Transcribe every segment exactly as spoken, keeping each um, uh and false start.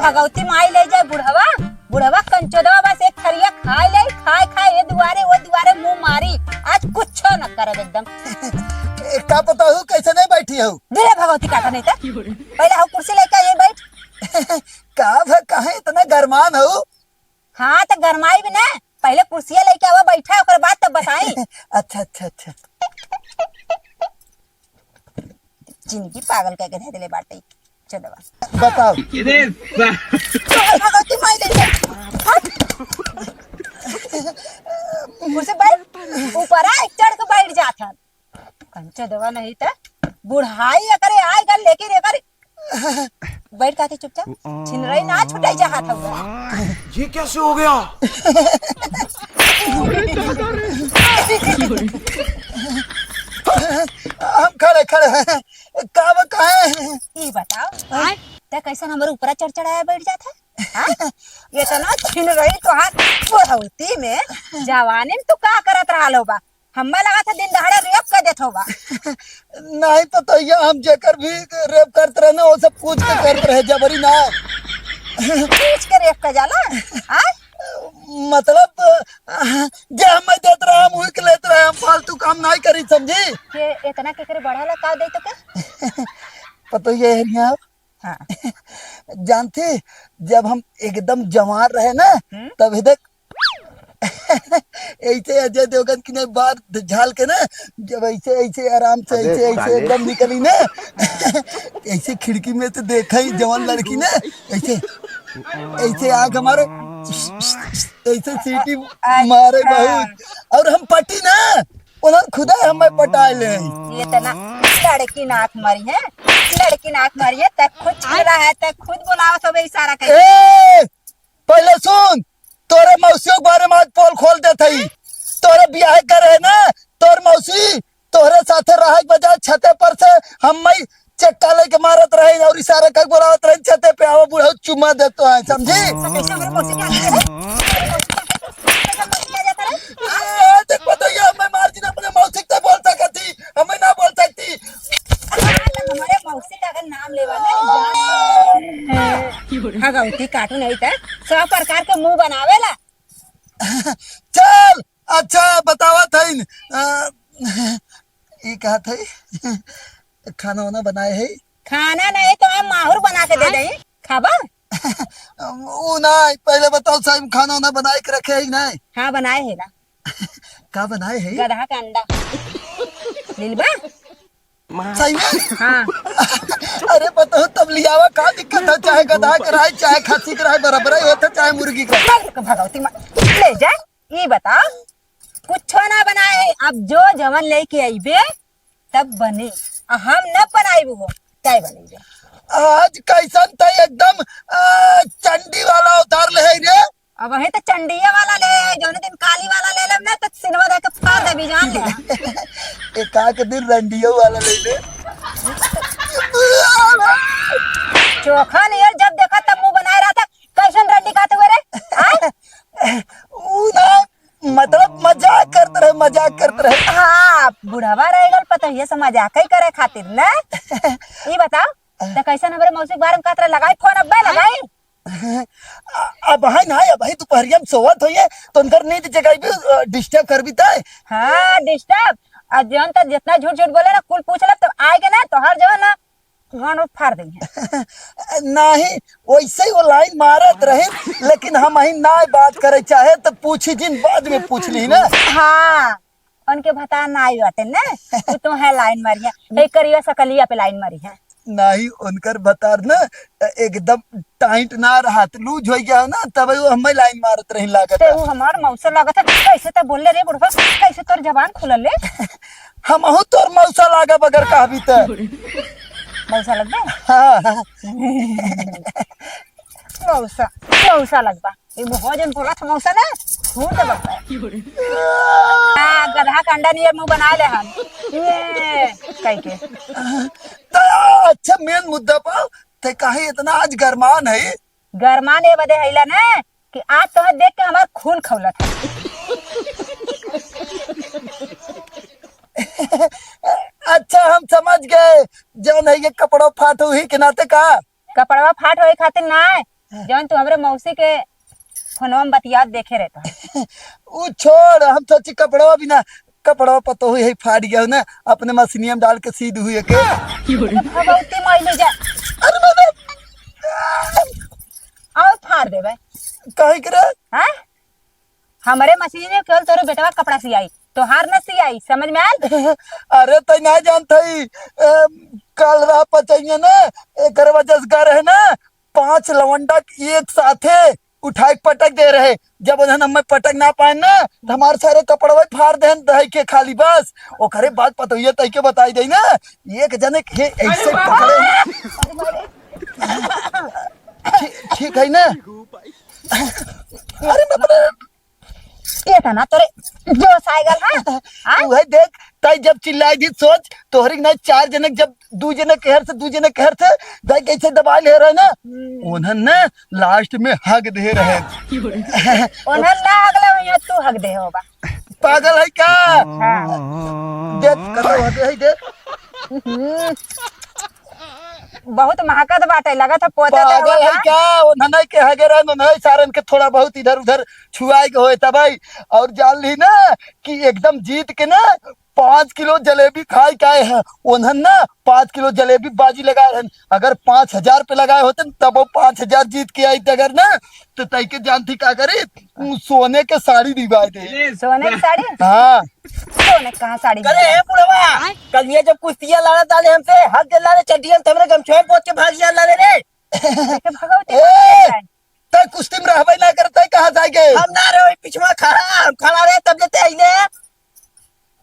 भगवती माई ले जाए बुढ़वा, बुढ़वा कंचोदवा बस एक थरिया खाए ले, खाए खाए ये दुआरे वो दुआरे मुंह मारी, आज कुछो न करब एकदम। ए, का पता हूँ कैसे नहीं बैठी हूँ। धीरे भगवती काटा नहीं था, पहले हऊ कुर्सी लेके ये बैठ। का भ-, काहे इतना गरमान हऊ? हाँ, तो गरमाई भी ना, पहले कुर्सिया लेके आवा, बैठा, ओकर बाद तब बताई। अच्छा, अच्छा, अच्छा। जिंदगी पागल करके धर देले बाटे, चोदवा। बताओ। इधर सा- भगवती माई ले ले। हट। कुर्सी बैठ, ऊपर आ, चढ़ के बैठ जात है। कंचो देवा नहीं त बुढ़ाई एकरे आए गल, लेकिन एकर बैठ काके चुपचाप छिनरई ना छुटाई चाहत हउआ। ये कैसे हो गया? हम खड़े खड़े हैं, का बा, काहे? ई बताओ, आय? ते कैसन हमरे ऊपरा चढ़ चढ़ाया बैठ जात है? हाँ? इतना छिनरई तोहार बुढ़ौती में, जवानी में तू का करत रहल होबा? हम्मे लागत है दिन दहाड़े रेप कर देत होबा। नहीं पतोहिया, हम जेकर भी रेप करत रहे ना, वो सब पूछ के करत रहे, जबरी ना। पूछ के रेप कर जाला? आय? मतलब, जे हम्मे देत रहे, हम उही के लेत रहे, हम फालतू काम नहीं करी, समझी? के इतना केकरे बढ़ाला का दे तो के? पतोहिया हरिया। हाँ। जानती, जब हम एकदम जवान रहे ना, हम्म। तब देख, ऐसे अजय देवगन की नहीं बार झाल के ना, जब ऐसे, ऐसे आराम से, अबे ऐसे, ऐसे साले। एकदम निकली ना, ऐसे खिड़की में से देखा ही जवान लड़की ना, ऐसे, ऐसे आँख हमारे, ऐसे सीटी अच्छा। मारे बहुत, और हम पटी ना, उन्होंने खुदा हमें पटाए ले। ये तो ना लड़की नाक मारी है, लड़की नाक मारी है, तक खुद छिन रहा है, तक खुद बोलावा सब इशारा कर। ए, पहले सुन, तोरे मौसियों के बारे में आज पोल खोल देत हई। तोरे बियाह करे है ना, तोर मौसी तोहरे साथे रहे के बजाय छते पर से हम मई चक्का लेके मारत रहे और इशारा कर बोलावत रहे, "छते पे आओ बुढ़ऊ, चुम्मा दे तो है," समझी? तो कैसे हमरे मौसी के आगे है? ए, देख पतोहिया, मैं मार जी अपने मौसी से बोल सकती, हमें ना बोल सकती। हमारे मौसी का अगर नाम लेवा ना, भगवती काटू नहीं था, सब प्रकार के मुंह बनावेला। चल, अच्छा, बतावत हईन। अ, ई कहत हई, खाना वाना बनाए हई? खाना नहीं, तो हम माहुर बना के दे दई, खाबा? ऊ नहीं, पहले बताओ, सही में खाना वाना बनाए के रखे हई नहीं? हाँ, बनाए है ना। का बनाए हई? गधा का अंडा। लिलबा? सही में? हाँ। अरे बताओ, तब लियावा, का दिक्कत है? चाहे गधा के रहे, चाहे खस्सी के रहे, बराबर ही होता, चाहे मुर्गी के रहे। भगवती माँ, ले जा, ई बता, कुछो ना बनाए है। अब जो जवन लेके अइबे, तब बनी। आ हम न बनाइब हो, तय बनइबे। आज कैसन तय एकदम, आ, चंडी वाला उतार ले है रे। अब वही तो चंडिये वाला ले, जौने दिन काली वाला ले लेब ना, तो सिनवा दे के फाड़ देबी, जान ले। एक आध दिन रंडियो वाला ले ले। चोखा नियर जब देखा तब मुंह बनाए रहता, कैसन रंडी खाते हुए रे? आय? ऊ ना, मतलब मजाक करत रहे, मजाक करत रहे। हाँ, बुढ़वा रह गल पतोहिए से मजाक ही करे खातिर ना। ई बताओ, तो कैसन हमरे मौसी के बारे में कहत रहे, लगाई फोन, अब्बे लगाई। अ-, अब है ना, अब है दोपहरिया में सोवत होइए, तो उनकर नींद जगाई भी, अ, disturb कर भी तय। हाँ, disturb। आ जौन तो जितना झूठ झूठ बोले ना, कुल पूछ ले, तो आए के ना, तो हर जगह ना, गांड फाड़ देंगे। नहीं, वैसे ही वो line मारत रहे, लेकिन हम ही ना बात करे चाहे, तो पूछी जिन, बाद में पूछ ली ना। हाँ, उनके भतार ना आई बाटे ना, तो तुम्हें line मारिया, एक करिया सकलिया पे line मारी है। नहीं, उनकर भतार ना एकदम tight ना रहत, loose हो गया हो ना, तब वो हमें line मारत रही लागत ते है। वो हमार मौसा लागत है, कैसे तो बोल ले रे बुढ़वा, कैसे तोर जबान खुलल ले? हमहू तोर मौसा लागब अगर कहबी त। मौसा लगबे? हाँ। मौसा, मौसा लगबा। ई मुँह जन बोला समोसा ना, फूट दे बप्पा। हाँ, गधा का अंडा नियर मुँह बना ले हम। ये, कह के। तो अच्छा, main मुद्दा पर, ते काहे इतना आज गरमान है? गरमान ए बदे हैला ना कि आज तोहे देख के हमार खून खौलत है। अच्छा, हम समझ गए, जौन है ये कपड़ो फाट हुई के नाते का? कपड़वा फाट होए खातिर ना, जौन तू हमरे मौसी के फोनवा में बतियात देखे रहता। उ छोड़, हम सोची कपड़वा बिना, कपड़वा पतोहू है फाड़ गया ना, अपने मशीनिया में डाल के सी दुहू के। भगवती माई ले जा। अरे बाबा। और फाड़ देबे। काहे के रे? हाँ? हमरे मशीन में केवल तोरे बेटवा कपड़ा सियाई, तोहार न सियाई, समझ में आयल? अरे तै ना जानत हई, ए, कल रहा पचैया ना, एकर वजह से गर है ना, पांच लवंडा एक साथे उठाए के पटक दे रहे। जब उन्हन हमें पटक ना पाए ना, तो हमार सारे कपड़वा फाड़ देन दही के खाली बस। ओकरे बाद पतोहिया तई के बताई दे ना, एक जने के ऐसे पकड़े। ठीक, ठीक है ना? अरे बाप रे। ये था ना तोरे जोश आएगा, हाँ? हाँ? तू है देख, ताई जब चिल्लाई दी सोच, तोहरी के ना चार जने जब दू जने के हर से, दू जने के हर से, दाई कैसे दबा ले रहे ना? हम्म। उन्हन ना लास्ट में हग दे रहे। उन्हन ना हगले हुई, तू हग दे होगा। पागल है क्या? हाँ। देख, कतो हग है, देख। हम्म। बहुत महकत बाटे, लगत है पोते पागल देहवा है का? क्या? उन्हन के हगे रहन, उन्हन सारन के थोड़ा बहुत इधर उधर छुआए के होए तब आई। और जान ली ना कि एकदम जीत के ना पाँच किलो जलेबी खाए के आए हैं। उन्हन ना पाँच किलो जलेबी बाजी लगाए रहन। अगर पाँच हजार पे लगाए होते न, तब वो पाँच हजार जीत के आई अगर ना, तो तई के जानती का करे? उ सोने के साड़ी दिवाए दे। सोने के साड़ी? हाँ। सोने के कहाँ साड़ी करे दिवाए? हे बुढ़वा, कल ये जब कुश्तिया लड़ा डाले हमसे, हाथ जला रे चड्डियन, तमरे गमछुआ में पोत के भाग लिया ला रे। देखे भगवती ए! माई ले जाए। तै कुश्ती में रहबे ना करते, कहाँ जाएंगे? हम ना रहे, पिछवा खड़ा, हम खड़ा रहे, तब लेते आइले।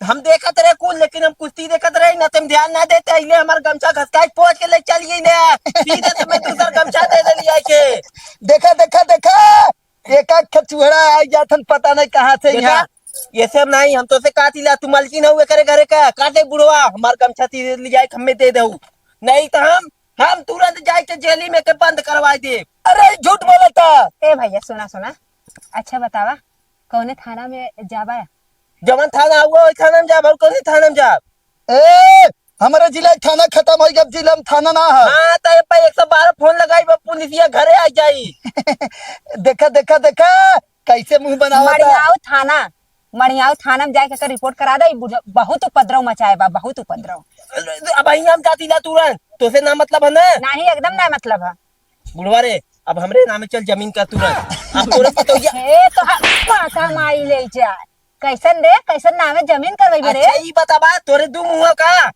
हम देखत रहे कुल, लेकिन हम कुश्ती देखत रहे, ना तुम ध्यान ना देते, अइले हमार गमछा घसकाई पोंछ के ले चल गई ने। सीधे तुम्हें दूसर गमछा दे देली आई के। देखा, देखा, देखा, एक आध ठे चूहड़ा आई जाथन, पता नहीं कहाँ से देखा, यहाँ। ये सब नहीं, हम तो से काट ला, तू मालकिन हऊ एकरे घरे का, काटे बुढ़वा, हमार गमछा सीधे ले जाए, हमें दे दऊ। नहीं तो हम, हम तुरंत जाए के जेली में के बंद करवाई दे। अरे, झूठ बोलता। ए भैया, सुना, सुना, अच्छा बतावा, कौने थाना में जाबा? जवन थाना हुआ, वही थाना में जाब, और कौन सी थाना में जाब? ए, हमारे जिला के थाना खत्म हो गया, अब जिला में थाना ना है। हाँ, तो ये पे एक सौ बारह फोन लगाई, वो पुलिसिया घरे आ जाई। देखा, देखा, देखा, कैसे मुंह बनावता। मड़ियाव थाना, मड़ियाव थाना में जाके एकर रिपोर्ट करा दे, ई बुढ़-, बहुत उपद्रव मचाए बा, बहुत उपद्रव। अब वही हम जाती ला तुरंत, तो से ना मतलब है ना? नहीं, एकदम ना मतलब है। बुढ़वा रे, अब हमरे नामे चल जमीन का तुरंत। अब तोरे पतोहिया हे तो ह-, माता माई ले जा। कैसन रे, कैसन नामे जमीन करवैबे रे? अच्छा, ई बतावा, तोरे दू मुंह का?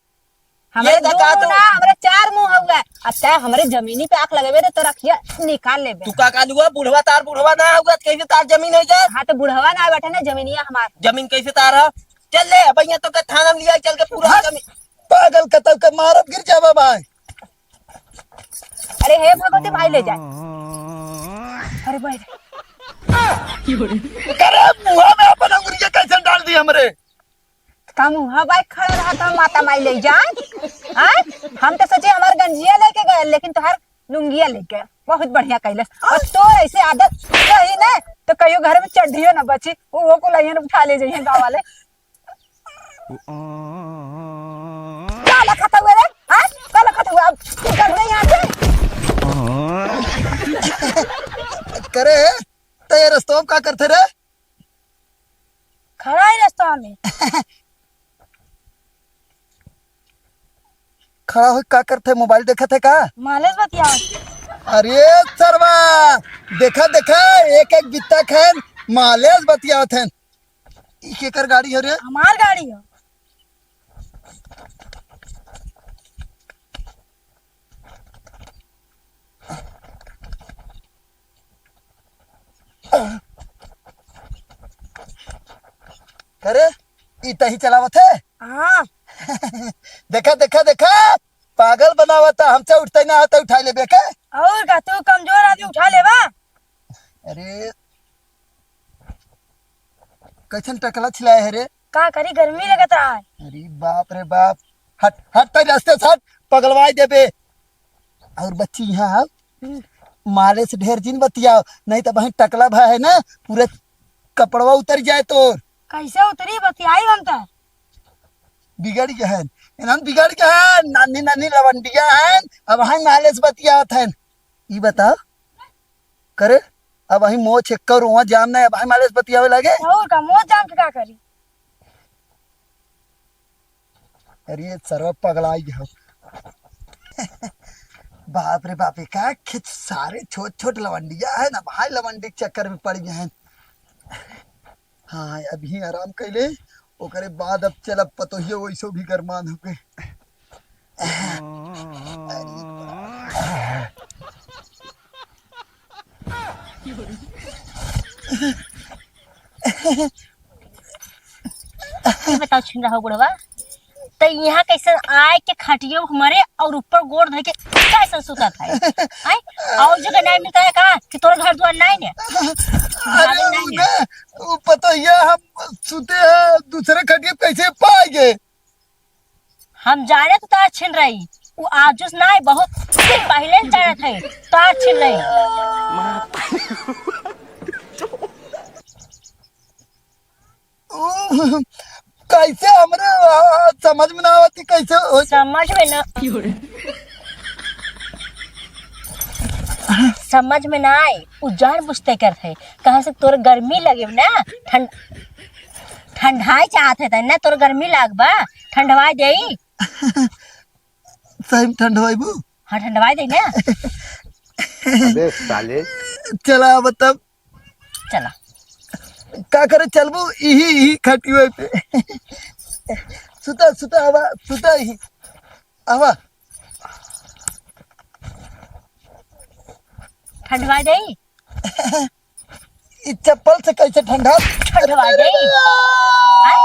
हमरे ये दू बता मुंह दो। ना, हमरे चार मुंह हउवे। अच्छा, हमरे जमीनी पे आँख लगेबे रे, तो रखिया निकाल लेबे। तू का कहलुआ, बुढ़वा तार बुढ़वा ना हउवे, कैसे तार जमीन हो जाए? हाँ, तो बुढ़वा ना बैठे ना, जमीनिया हमार। जमीन कैसे तार है? चल ले, अब यहाँ तो के थाना में लिया, चल के पूरा हट, जमीन। पागल कतौ के मारब, गिर जाबा भाई। अरे हे भगवती माई ले जाए। अरे भाई। करे मुंह में अपन अंगुरिया कैसे डाल दी हमरे? का मुंह बाई खड़ा रहा था माता माई ले जाए। हाँ? हम तो सोचे हमार गंजिया लेके गए, लेकिन तोहार लुंगिया लेके। बहुत बढ़िया कैलस। और तोर ऐसे आदत रही ना, तो कहियो घर में चड्ढियो ना बची, वो, वो को लइहन उठा ले जाइए गाँव वाले। का लखत हुए रे? हाँ? का लखत हुए? अब तू कर रहे यहाँ से? करे, ते ये रस्तों का करते रे? खड़ा है रस्तवा में। खड़ा हो का करते? मोबाइल देखत है का? मालेस बतियाओ। अरे सरवा, देखा, देखा, एक एक बित्ता खान मालेस बतियावत हैं। ई केकर गाड़ी है रे? हमार गाड़ी है। अरे, ई तही चलावत है? हाँ। देखा, देखा, देखा, पागल बनावता, हमसे उठते ना होता, उठा लेबे के। और का, तू कमजोर आदमी उठा लेबा? अरे, कैसन टकला छिलाए है रे? का करी, गर्मी लगत रहा है। अरे बाप रे बाप, हट, हट तई रास्ते से हट, पगलवाई देबे। और बच्ची यहाँ आओ, हम्म। माले से ढेर जिन बतियाओ, नहीं तो बहन टकला भा है ना, पूरा कपड़वा उतर जाए तोर। कैसे उतरी, बतियाई हम तो। बिगड़ गए हैं, इन्हन बिगड़ गए हैं, नानी नानी लवंडिया हैं, अब हम माले से बतियावत हैं। ई बताओ, करे, अबहीं मोछ एक्का रोआ जाम नाहीं, अबहीं मालिस बतियावे लागे। और का, मोछ जाम के का करी? अरे, ये सरवा पगलाई गया। बाप रे बाप, ये का खिच, सारे छोट छोट लवंडिया है ना भाई, लवंडी के चक्कर में पड़ गए हैं। हाँ, अबहीं आराम कैले, ओकरे बाद अब चल, अब पतोहियो वैसो भी गरमान हो गए। ये बताओ छिनरा हो बुढ़वा, त यहाँ कैसे आए के खटियो हमारे और ऊपर गोड़ धर के कैसे सुतत है? आय? और जगह नहीं मिलता है का कि तोर घर दुआर नहीं ने? अरे भाभी नहीं ने। उन्हें, वो पतोहिया हम सुते हैं दूसरे खटिया पे, कैसे पाएंगे? हम जाने तो तार छिनरई, वो आजुस ना है, बहुत दिन पहले से जानत है तार छिनरई। कैसे हमरे, आ, समझ में ना आवत ही, कैसे हो? समझ में ना, समझ में ना आए, उ जान बुझते करत है, कहाँ से तोर गर्मी लगे ना, ठंड, ठंडाए चाहत है, त ना तोर गर्मी लाग बा, ठंडवा देई। सही में ठंडवाइबू? हाँ, ठंडवाई दे ना। अबे साले। चला अब तब। चला। का करे चलबू? इही, इही खटिया पे। सुता, सुता, आवा, सुता ही। आवा। ठंडवाई दे। ई चप्पल से कैसे ठंडा? ठंडवा दे। आय?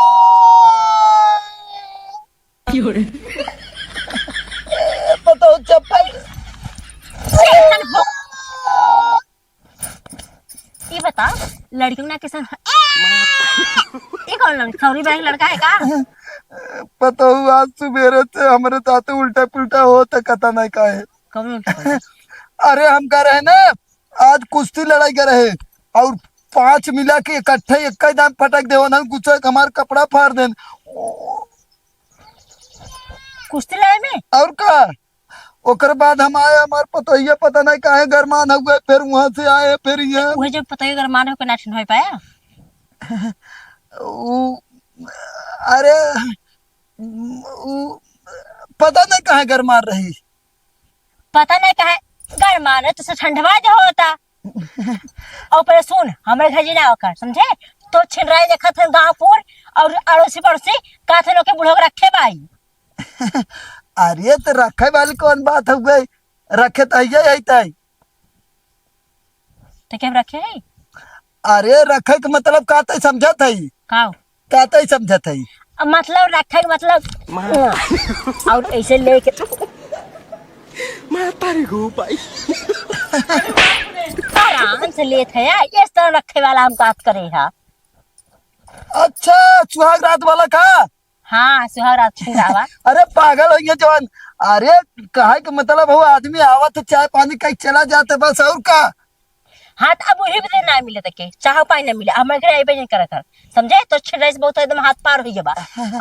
ए, बताओ चप्पल। टेंशन हो। ई बता, लड़कियों ना किसन, ई कौन लड़का? सौरी बैंक लड़का है का? पता हो, आज सुबेरे से हमरे साथ उल्टा पुल्टा होत है, कता नहीं का है। कौन उल्टा पुल्टा? अरे, हम कह रहे ना, आज कुश्ती लड़ाई करे है और पांच मिला के इकट्ठे एक ही दाम पटक देवन, गुस्सा के हमार कपड़ा फाड़ देन। कुश्ती लड़ाई में? और का? ओकर बाद हम आए, हमार पतोहिया पता नहीं काहे गरमान हो गए, फिर वहां से आए, फिर यहाँ। वही जब पतोहिया गरमान हो के ना ठंड हो पाया। उ, अरे, उ, पता नहीं काहे गरमान रही। पता नहीं काहे गरमाने तो से ठंडवा दे होता। और पहले सुन, हमरे घर जी ना होकर, समझे? तो छिनराई देखत हन गाँवपुर और अड़ोसी पड़ोसी, कहत हन ओके बूढ़ो के रखे बाई। अरे तो रखे वाली कौन बात हो गई? रखे तो हइये है तई। तो क्या रखे है? अरे रखे के मतलब का तई समझत है? का? का तई समझत है? अब मतलब रखे के मतलब और ऐसे लेके माता रे गो भाई। आराम से लेत है, इस तरह रखे वाला हम बात करे है। अच्छा, सुहाग रात वाला का? हाँ, सुहाग रात छिनरावा। अरे पागल हो गया जवान। अरे कहे के मतलब हो, आदमी आवत है, चाय पानी कहीं चला जाते बस, और का? हाँ, तो अब वही बजे ना मिले तके, चाह पानी ना मिले, हमारे घर आइबे नहीं करत है, समझे? तो छिनराई से बहुत एकदम हाथ पार हो गया बा।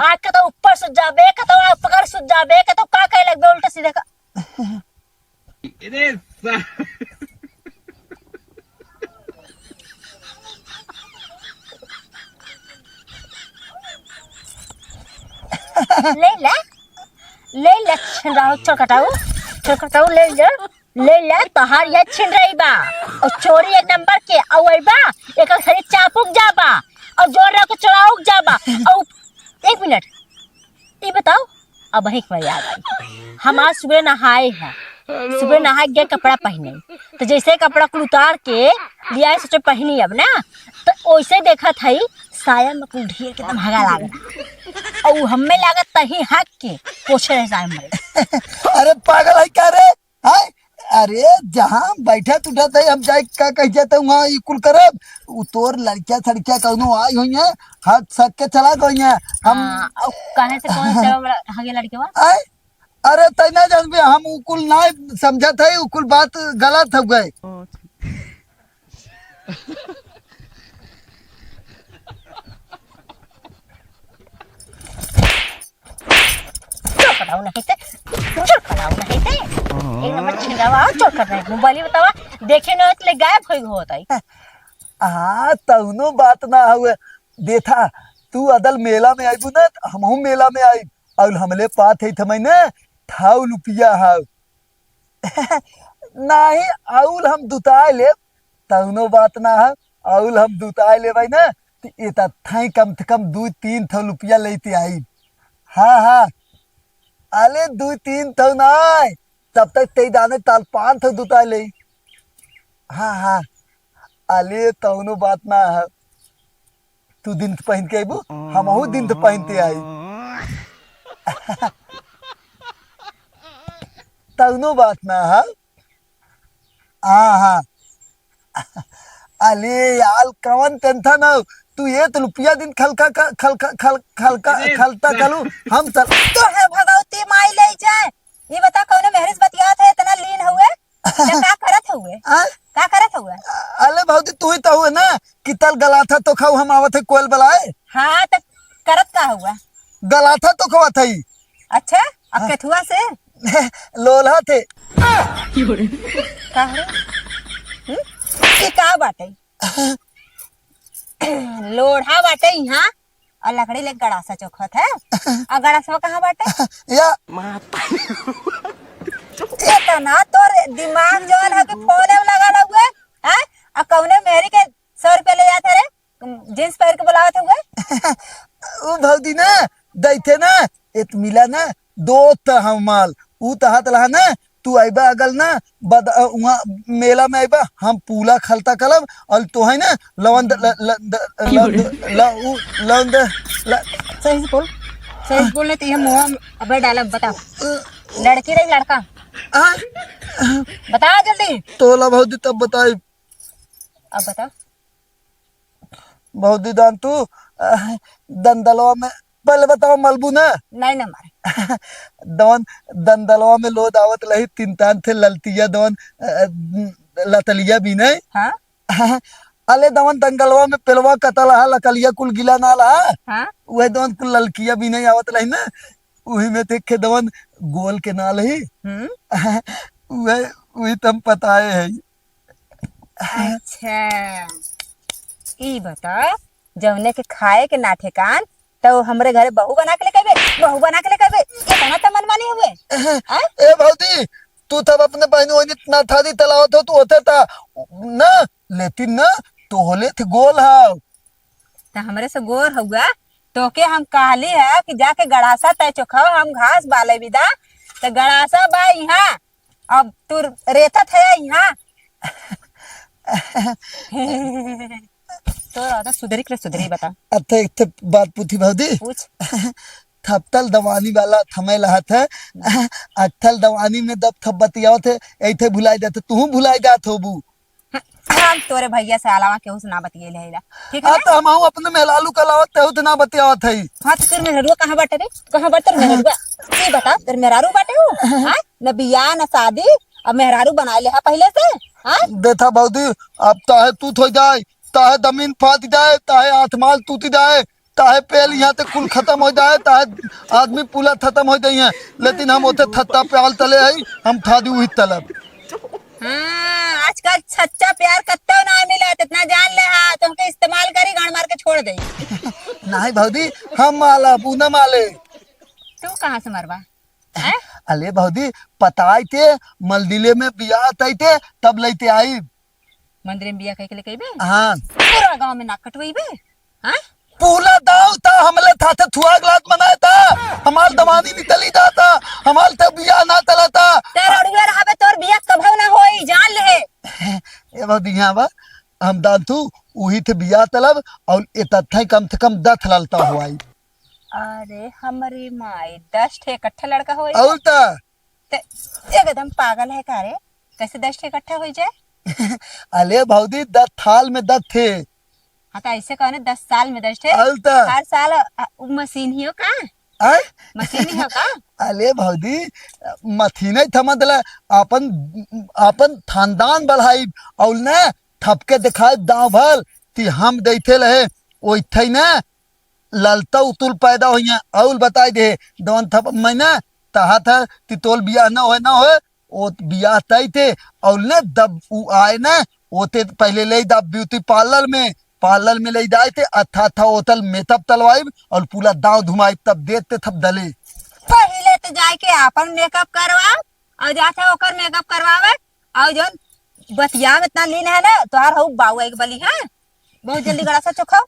आग के तो ऊपर सुत जाबे, के तो आग पकड़ सुत जाबे, के तो का कहे लगबे उल्टा सीधा का। अरे सा- ले ले, ले ले, छिनराऊ, छोटकटाऊ, छोटकटाऊ, ले ले, ले ले, तोहार ये छिनराई बा। और चोरी एक नंबर के, और वही बा, एक घड़ी चापुक जाबा, और जोर रख चोराउक जाबा, और एक मिनट, ई बताओ, अब एक बार याद आई। हम आज सुबह नहाए हैं, सुबह नहा के गए कपड़ा पहने, तो जैसे कपड़ा कुल उतार के लिया है, सोचे पहनी अब ना, तो वैसे देखत है साया में कुल ढेर के एकदम हगा लागल, और हमें लागत तही हक के पोछे रहे साया में। अरे पागल है क्या रे? हाय, अरे जहाँ बैठा तू उठा था, हम जाए का कह जाता हूँ, वहाँ ई कुल करब। उ तोर लड़किया सड़किया कौनो आई हुई है, हाथ सक के चला गई है। हम हाँ, अब कहे से कौन से वाला हगे लड़के बा? आए? अरे तै ना जानबे, हम उ कुल ना समझत है, उ कुल बात गलत हो गए। चुप रहो नहीं ते, चुप रहो नहीं ते। ए हमर छिंगावा, आओ चोर कर रहे, मोबाइल बतावा, देखे न होत ले गायब होई होत आई। हाँ, तउनो बात ना हवे। देखा, तू अदल मेला में आइबू ना, त हमहू मेला में आइब। अउल हमले पात है थमई ना, ठाउ लुपिया हव। नाही, अउल हम दुताए लेब, तउनो बात ना हव। अउल हम दुताए लेबै ना, त एता थाई कम से कम दुई तीन ठो लुपिया लेते आई। हाँ, हाँ। अले दुई तीन ठो नाय, तब तक तेई दाने ताल पान ठो दुताए ले। हाँ, हाँ। अले तउनो बात ना हव। तू दिन त पहिन के आइबू, हमहू दिन त पहिन के आई। तउनो बात ना हव। हाँ, हाँ। अले यार, कवन tension हव? तू एत लुपिया दिन खलका क-, खलका, खल-, खलका, अरे खलता कलू, हम सर तोहे भगवती माई ले जाए। ई बता, कौनो मेहरिस बतियात है, इतना लीन हुए? त का करत हुए? आ? का करत हुए? अले भौजी, तू ही तो हुए ना कि तल गलाथा तो खाऊ, हम आवत है कोयल बलाए। हाँ, त करत का हुआ? गलाथा तो खवात है। अच्छा, अब हाँ। केथुआ से? लोल्हा थे। का हो रे? हम्म? ई का बाटे? लोढ़ा बाटे यहाँ और लकड़ी ले गड़ासा चोखत है। और गड़ासवा कहाँ बाटे? या। इतना तोर दिमाग जवन है कि फोने में लगा हुए, हैं? और कौने मेहरी के सौ रुपया ले जात है रे? जींस पहिर के बुलावत हुए? उ भौजी ना, दैथे ना, एत मिला ना, दोस्त हमाल, उ तहात लहा ना, तू आइबा अगल ना, बद-, अ, उहाँ मेला में आइबा, हम पूला खलता कलब, और तो है ना, लवन द-, ल-, ल-, द-, ल-, द-, ल-, उ-, लवन द-, ल-, सही से बोल, सही से बोल, नहीं तो ये मुँह में अबे डालब, बता। लड़की रही लड़का? आ? बता जल्दी। तोला भौजी तब बताई। अब बता। भौजी दान तू, अ, दंदलवा में, पहले बताओ मलबू ना? नहीं ना मारे। दवन, दंदलवा में लोद आवत लही, तीन तान थे ललतिया दवन, अ, लतलिया भी नहीं। हाँ? अले दवन दंगलवा में पेलवा कतल हा, लकलिया कुल गिला ना लहा। हाँ? वह दवन कुल ललकिया भी नहीं आवत लही ना, वही में थे खे दवन गोल के ना लही। हम्म। वह, वही तम पताए है। अच्छा, ई बता, जौने के खाए के ना ठेकान, तो हमरे घरे बहू बना के लेके अइबे, बहू बना के लेके अइबे, इतना तो मनमानी हुए। हैं? ए भौजी, तू तब अपने बहन वहन इतना थादी तलावत हो, तू होते ता ना, लेकिन ना, तू होले थे गोल हाव। त हमरे से गोर हुआ, तोके हम कहली है कि जाके गड़ासा तय चोखाओ, हम घास बाले बिदा, त गड़ासा बा इहाँ, अब तू रेतत है यहाँ। तो आधा सुधरी के सुधरी बता। अच्छा, एक ठे बात पूछी भौजी। पूछ। थपतल दवानी वाला थमे लहत है, अठल दवानी में दब थप बतियावत है, ऐठे भुलाई जात है, तू भुलाई जात होबू। हम तोरे भैया से अलावा केहू से ना बतियैले हईला, ठीक है आ, ना? तो हमहू अपने मेहरारू के अलावा केहू से ना बतियावत हई। हाँ, तो तोर मेहरारू कहाँ बाटे रे? कहाँ बाटे तोर मेहरारू? ई बता, तोर मेहरारू बाटे हो? हाँ? न बियाह, न शादी, अब मेहरारू बनाए ले हा पहले से, हाँ? देखा भौजी, अब ताहे तूत हो जाए, ताहे जमीन फाट जाए, ताहे आसमान टूट जाए, ताहे पेल यहाँ से कुल खत्म हो जाए, ताहे आदमी पूरा खत्म हो जाइए, लेकिन हम ओते थत्ता प्याल तले हई, हम थादी उही तलब। हाँ, आजकल सच्चा प्यार कत्तो ना मिलत, इतना जान ले हा, तुमके इस्तेमाल करी, गांड मार के छोड़ दे। नहीं भौजी, हम माला, पूनम आले। तू कहाँ से मरबा? हैं? अले भौजी, पताई ते, मलदिले में बियाह तई ते, तब लैते आई। मंदिर में बियाह कइके लेके अइबे? हाँ। पूरा गांव में नाक कटवइबे? हाँ? पूरा दाव ता हमले थाथे थुआग लात मनाए ता। हमार दवानी निकली जाता। हमार ते बियाह ना चलाता। ते रड़ुए रहबे, तोर बियाह कभो ना होई, जान ले। ए भौजी, यहाँ बा, हम दान तू, उही थे बियाह तलब, और ए तत्थाई कम से कम दस ललता हुआई। अरे हमरे माई, दस ठे इकट्ठा लड़का होई। और ता? ते एकदम पागल है का रे? कैसे दस ठे इकट्ठा हो जाए? अले भौजी, दस थाल में दस ठे। हाँ, तो ऐसे कहो ना, दस साल में दस ठे। अल त। हर साल, अ, उ मशीन ही हो का? आय? मशीन ही हो का? अले भौजी, मशीन ही थमा देला, अपन, अपन खानदान बढ़ाई, और ना थपके दिखाए दाव भल, कि हम देखे रहे, ओइथे ना, ललता उतुल पैदा होइया, अउल बताई दे, दवन थप मैं ना, तहा था, कि तोल बियाह ना होए, ना होए, ओ बियाह तय थे, और ने दब उ आए ना, ओते पहले ले दा ब्यूटी पार्लर में, पार्लर में ले जाए थे, अच्छा अच्छा होटल मेकअप तलवाइब और पूरा दाव धुमाइब, तब देते थब दले। पहिले तो जाए के आपन मेकअप करवाओ और जाते ओकर मेकअप करवावे, और जौन बतिया में इतना लीन है ना, तोहार हऊ बाऊ एक बली है, बहुत जल्दी गड़ा सा चोखाओ।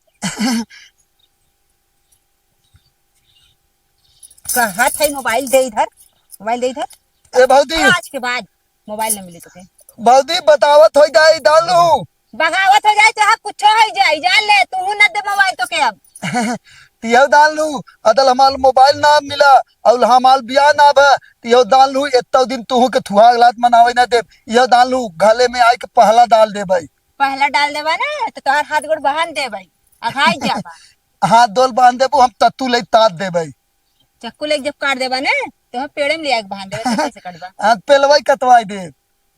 कहत है मोबाइल दे इधर, मोबाइल दे इधर। ए भौजी। आज के बाद मोबाइल न मिली तोके। भौजी बतावत हो जाए दालू। बगावत हो जाए चाहे कुछ हो जाए, जान ले तू न दे मोबाइल तोके अब। तियो दालू, अदल हमार मोबाइल ना मिला और हमार बियाह ना भा, तियो दालू एत्तो दिन तू के थुआ लात मनावे ना दे। यो दालू गले में आए के पहला डाल दे भाई। पहला डाल देबा ना तो तोहार हाथ गोड़ बांध देबा, अघाई जाबा। हाथ दोल बांध देबू, हम तत्तू ले ताद देबा। चक्कू लेके जब काट देबा ना, तो हम पेड़े में ले आके बांध देबा, तो कैसे काटबा? हाथ पेलवाई कटवाई दे।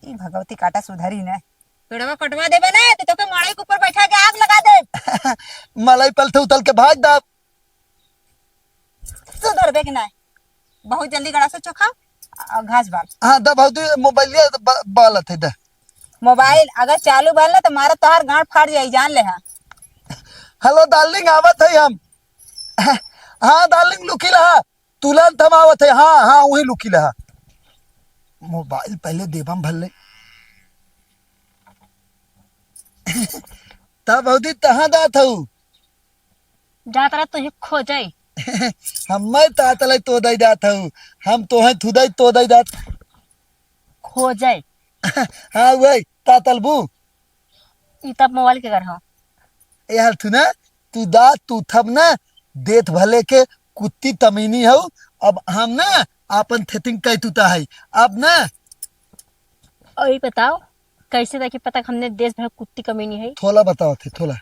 ई भगवती काटा सुधरी ना। पेड़वा कटवा देबा ना, तो तोके मड़ई के ऊपर बैठा के आग लगा दे। मलई पलथे उतल के भाग दाब। सुधरबे कि ना? बहुत जल्दी गड़ा से चोखा और घास बाल। हाँ, दा भौजी, मोबाइलिया ब-, बालत है, दा। मोबाइल अगर चालू बाल ना, तो मारा तोहार गांड फाड़ जाई, जान ले, हाँ। हेलो डार्लिंग, आवत है हम। हाँ डार्लिंग, लुकी रहा, तुरंत हम आवत है। हाँ, हाँ, वही लुकी रहा। मोबाइल पहले देबम भले। तब भौजी, कहाँ जात हऊ? जात रहा तुझे खोजे। हम्मे तातले तो दई जात हऊ, हम तोहे थुदई तो दई जात। खोजे। हाँ, वही, तातल बू। ई तब मोबाइल के कर हो। ए हल थू ना, तू दा, तू थब ना, देत भले के कुत्ती तमीनी हऊ, अब हम ना, आपन थेतिंग कह तू ता है, अब ना। और ये बताओ, कैसे देखी पता कि हमने देश भर कुत्ती कमीनी है? थोला बताओ थे, थोला।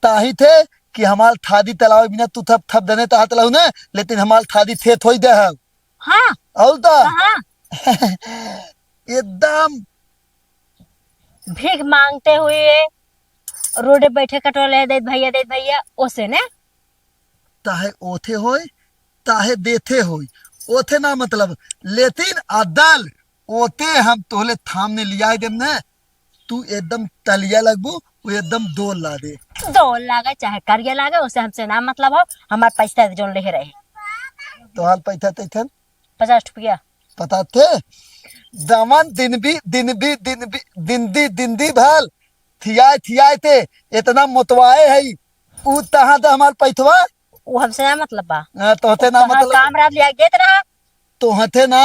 ताही थे कि हमार थादी तलावे बिना तू थप थप देने ता हाथ लाऊ ना, लेकिन हमार थादी थे थोई दे है। हाँ। और ता? हाँ। एकदम। भीख मांगते हुए रोडे बैठे कटोले दे भैया, दे भैया, ओसे ने। ताहे ओथे होय, ताहे देथे होय, ओथे ना मतलब, लेकिन अदल ओते हम तोहले थामने लियाए देम ने, तू एकदम तलिया लगबू, वो एकदम दो ला दे। दो लागे चाहे करिया लागे, उसे हमसे ना मतलब हो, हमार पैसा जोन लेहे रहे। तोहार पैसा तैथन? पचास रुपया। पता थे? दमन दिन भी, दिन भी, दिन भी, दिन दी, दिन दी भल, थियाए, थियाए ते, इतना मोतवाए है, उ तहाँ द हमार पैथवा। उ हमसे ना मतलब बा। हाँ, तोहते ना तोहार मतलब। काम रात लिया देत रहा। तोहते ना,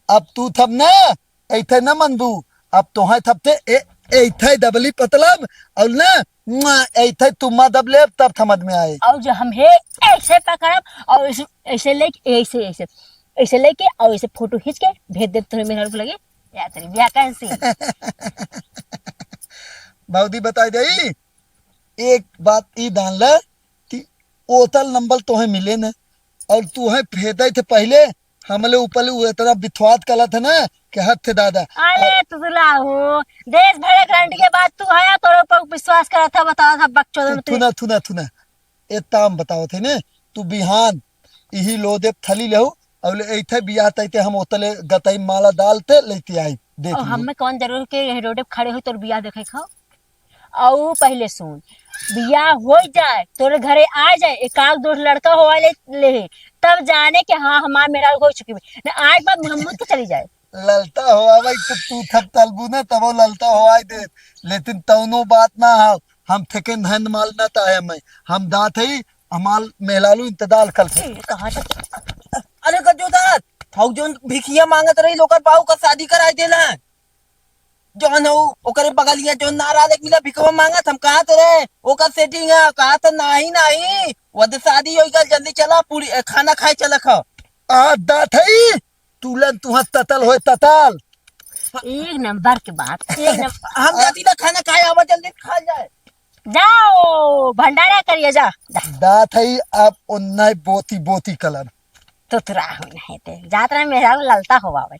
अब तू थब ना, ऐथे ना मनबू, अब तोहे थब ते, ए, ऐथे दबली पतलब, और ना, मुआ, ऐथे तुम्मा दब लेब, तब थमद में आए। और जो हम हे, ऐसे पकड़ब, और ऐसे, ऐसे लेके, ऐसे, ऐसे, ऐसे लेके, और ऐसे फोटो खींच के भेज देब तोहरे मेहरारू के लगे, या तेरी ब्याह कैंसिल। भौजी बताई दई, एक बात ई दान ले कि ओतल नंबर तोहे मिले न, और तोहे फेदे थे पहले हमले ऊपर उ इतना बिथवात कला था ना कि हद थे दादा। अरे तुला हो, देश भरे गारंटी के बाद तू है, तोरे ऊपर विश्वास करा था, बता था बकचोदन तू। थुना, थुना, थुना। ए ताम बतावत है ने, तू बिहान इही लोदे थली लेहु, और ले ऐथे बियाह तैते हम ओतले गतई माला डालते लेते आई, देख और लियो। हमें कौन जरूर के यही रोडे पे खड़े हो तोर बियाह देखे खाओ। और पहले सुन, बियाह हो जाए, तोरे घरे आ जाए, एक आध दो लड़का हो ले, ले, तब जाने के हाँ, हमार मेरा हो चुकी है। न आज बाद मुहम्मद के चली जाए। ललता हो आवे तो तू थप तलबू ने, तबो ललता हो आए दे, लेकिन तौनो बात ना हो, हम थेके धन माल ना ताहे मैं, हम दात है, हमार मेहलालू इंतजार कर। ए, कहाँ से? अरे गजोदर, हऊ जौन भिखिया मांगत रही, ओकर बाऊ का शादी कराई देला। जौन हऊ, ओकरे बगलिया जौन नारा लेके मिला, भिखवा मांगत, हम कहा तो रहे, ओकर सेटिंग है, कहा तो नाही, नाही, वद शादी होई गल, जल्दी चला, पूरी, ए, खाना खाए चला खा। आ, दात है, तुलन तुहा ततल होए, ततल। एक नंबर के बात, एक नंबर। हम जाती ना खाना खाए, आवा जल्दी खा जाए। जाओ, भंडारा करिए, जा, जा। दात है, अब उन्नाय बोती, बोती कलन। तुतरा हो नहीं ते, जात रहे मेहरारू ललता हो आवे।